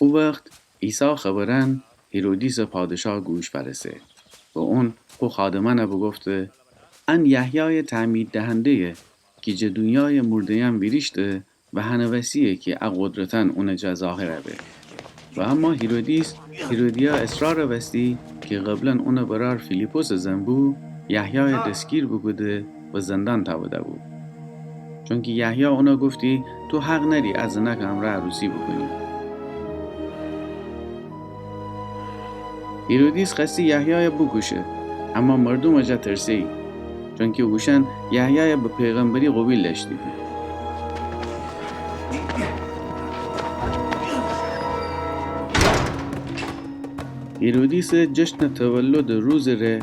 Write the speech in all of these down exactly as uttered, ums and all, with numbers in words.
او وخت عیسی خبرأن هیرودیسٚ پادشاه گوش فأرسه و اون خو خادمأنَ بوگفته: ان یحیایٚ تعمیددهنده‌یه کی جٚه دونیای مرده‌یأن ویریشته و هنٚ وسی‌یه کی ا قدرتأن اونٚ جا ظاهر به. و اما هیرودیس هیرودیا اصرارٚ وستی کی قبلاً اونٚ برأر فیلیپسٚ زن بو، یحیایَ دسگیر بوکوده و زندان تأوده‌بو. چونکی یحیی اونَ گفتی: تو حق نأری ا زنأکٚ امرأ عروسی بوکونی. هیرودیس خوأستی یحیایَ بوکوشه، اما مردومٚ جا ترسه‌یی، چونکی اوشأن یحیایَ به پیغمبری قوبیل دأشتیدی. هیرودیسٚ جشنٚ تولدٚ روزٚ ره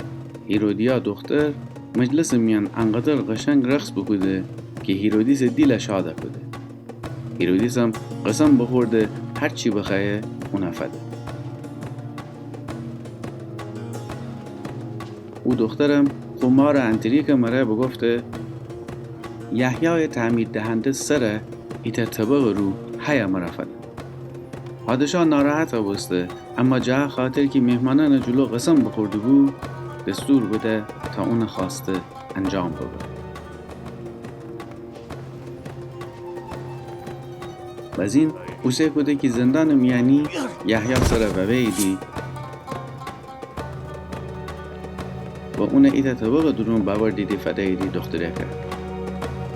هیرودیا دوختر مجلسٚ میأن انقدر قشنگ رقص بوکوده کی هیرودیسٚ دیلَ شادَ کوده. هیرودیسم قسم بوخورده هر چی بخوأیه اونَ فده. او دوخترم خو مارٚ انتریکٚ مره بوگفته: یحیایٚ تعمیددهنده سرَ ایتأ طبقٚ رو هیه مرَ فده. پادشاه ناراحتَ بوسته، اما جٚه ا خاطر کی مهمانأنٚ جلو قسم بوخورده‌بو، دستور بده تا اونٚ خوأسته انجام ببه. بزین اوسه کوده کی زندانٚ میأنی یحیی سرَ ووه‌ییدی و اونَ ایتأ طبقٚ دورون بأوردیدی فدییدی دوخترکَ.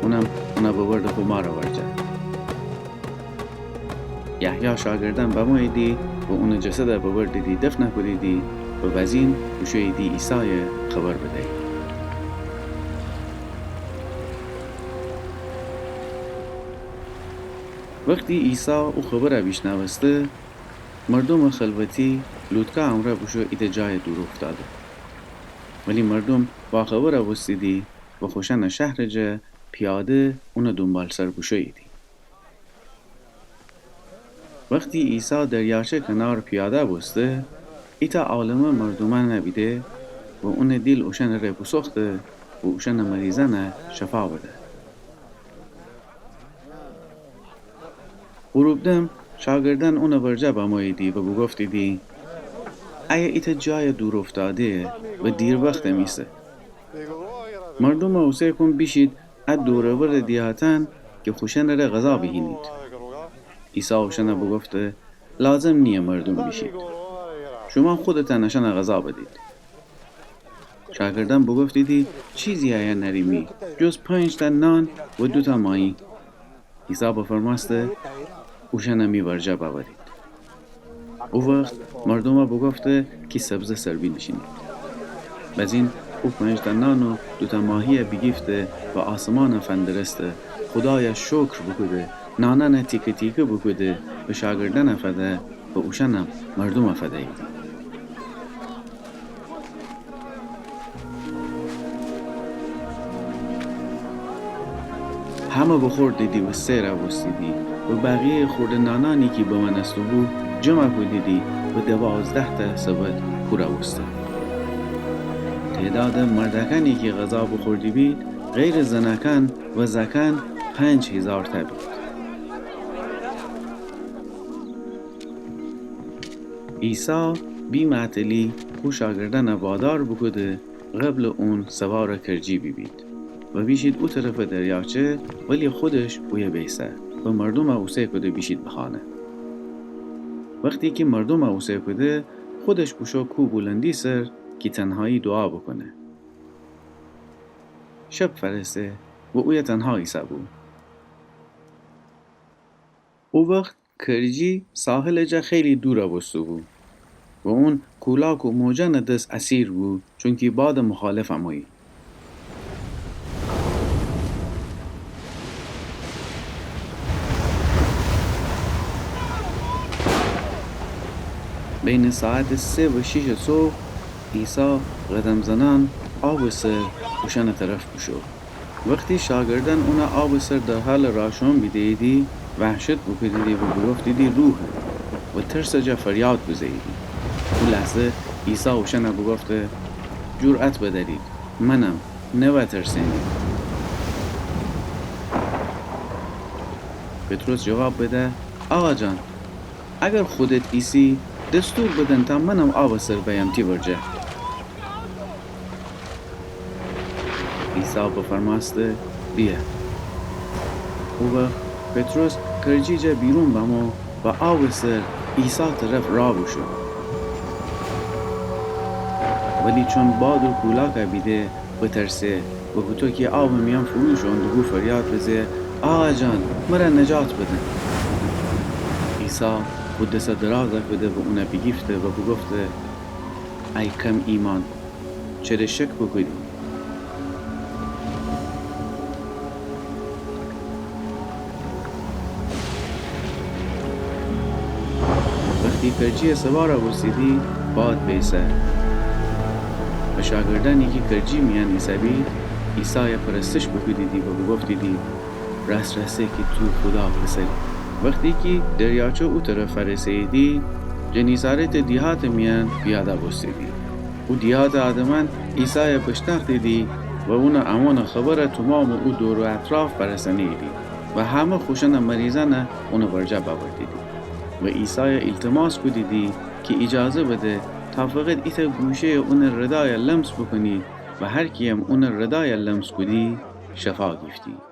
اونم اونَ ببرده خو مارٚ ورجه. یحیی شاگردأن بموییدی و اونٚ جسدَ ببردیدی دفنَ کودیدی و بزین بوشوییدی عیسایَ خبر بدییدی. وختی عیسی او خبرَ بیشنوسته، مردومٚ خلوتی لوطکا امرأ بوشو ایتأ جایٚ دور اوفتاده. ولی مردوم واخبرَ بوستیدی و خوشأنٚ شهرٚ جا پیاده اونٚ دونبالسر بوشوییدی. وختی عیسی دریاچه کنار پیاده بوسته، ایتأ عالمه مردومأنَ بیده و اونٚ دیل اوشأنٚ ره بوسوخته و اوشأنٚ مریضأنَ شفا بده. غروب‌دم شاگردأن اونٚ ورجه بموییدی و بوگفتیدی: ایه ایتأ جایٚ دور اوفتاده‌یه و دیر وختم ایسه. مردومَ اوسه کون بیشید ا دور و ورٚ دیهاتأن کی خوشأنٚ ره غذا بیهینید. عیسی اوشأنَ بوگفته: لازم نییه مردوم بیشید. شومأن خودتأن اشأنَ غذا بدید. شاگردأن بوگفتیدی: چیزی ایه نأریمی جز پنج‌تأ نان و دوتأ ماهی. عیسی بفرمأسته: اوشأنَ می ورجه بأورید. او وخت مردومَ بوگفته کی سبزه سر بینیشینید. بزین او پنج‌تأ نان و دوتأ ماهیَ بیگیفته و آسمانَ فندرسته، خودایَ شکر بوکوده، نانأنَ تیکه تیکه بوکوده و شاگردأنَ فده و اوشأنم مردومَ فدییدی. همه بوخوردیدی و سئرَ بوستیدی و بقیه‌یٚ خورده نانأنی کی بمأنسته‌بو جمعَ کودیدی و دوازده‌تأ سبد پورَ بوسته. تعدادٚ مردأکأنی کی غذا بوخورده‌بید غیرٚ زنأکأن و زأکأن پنج هیزارتأ بید. عیسی بی‌معطلی خو شاگردأنَ وادار بوکوده قبلٚ اون سوارٚ کرجی بیبید و بیشید او طرفٚ دریاچه، ولی خودش اویه بیسه و مردومَ اوسه کوده بیشید به خانه. وختی کی مردومَ اوسه کوده، خودش بوشو کو بولندی سر کی تنهایی دوعا بوکونه. شب فأرسه و اویه تنها ایسه‌بو. او وخت کرجی ساحلٚ جا خیلی دورَ بوسته‌بو و اون کولاک و موجأنٚ دس اسیر بو، چونکی بادٚ مخالف امویی. بینٚ ساعتٚ سه و شیشٚ صبح، عیسی قدم زنأن آبٚ سر اوشأنٚ طرف بوشو. وختی شاگردأن اونَ آبٚ سر در حالٚ راه شوئون بیده‌ییدی، وحشت بوکودیدی و بوگفتیدی: روحه! و ترسٚ جا فریاد بزه‌ییدی. او لحظه عیسی اوشأنَ بوگفته: جرأت بدأرید، منم، نوأترسئنید. پطرس جواب بده: آقا جان، اگر خودت ایسی، دستور بدن تا منم آبٚ سر بأیم تی ورجه. عیسی بفرمأسته: بیأ. او وخت پطرس کرجی جا بیرون بمو و آبٚ سر عیسی طرف راه بوشو. ولی چون باد و کولاکا بیده، بترسه و هوطو کی آبٚ میأن فرو شون دوبو فریاد بزه: آقا جان، مر نجات بدن! عیسی خو دس درازا کوده و اون بیگیفته و بوگفته: ای کم ایمأن، چره شک بوکودی؟ وختی کرجی سوارا بوستیدی، باد بیسه و شاگردأنی کی کرجی میأن ایسه‌بید، عیسای پرستش بوکودیدی و بوگفتیدی: رأس رأسه کی تو خودا پسری. وختی کی دریاچه او طرف فأرسه‌ییدی، جنیسارتٚ دیهاتٚ میأن پیادا بوستیدی. او دیهاتٚ آدمأن عیسای بشنأختیدی و اونٚ امونٚ خبر تومامٚ او دور و اطراف فأرسأنه‌ییدی و همه خوشأنٚ مریضأن اونٚ ورجه بأوردیدی و عیسای ایلتماس کودیدی کی ایجازه بده تا فقط ایتأ گوشه‌یٚ اونٚ ردای لمس بوکونی و هر کییم اونٚ ردای لمس کودی، شفا گیفتی.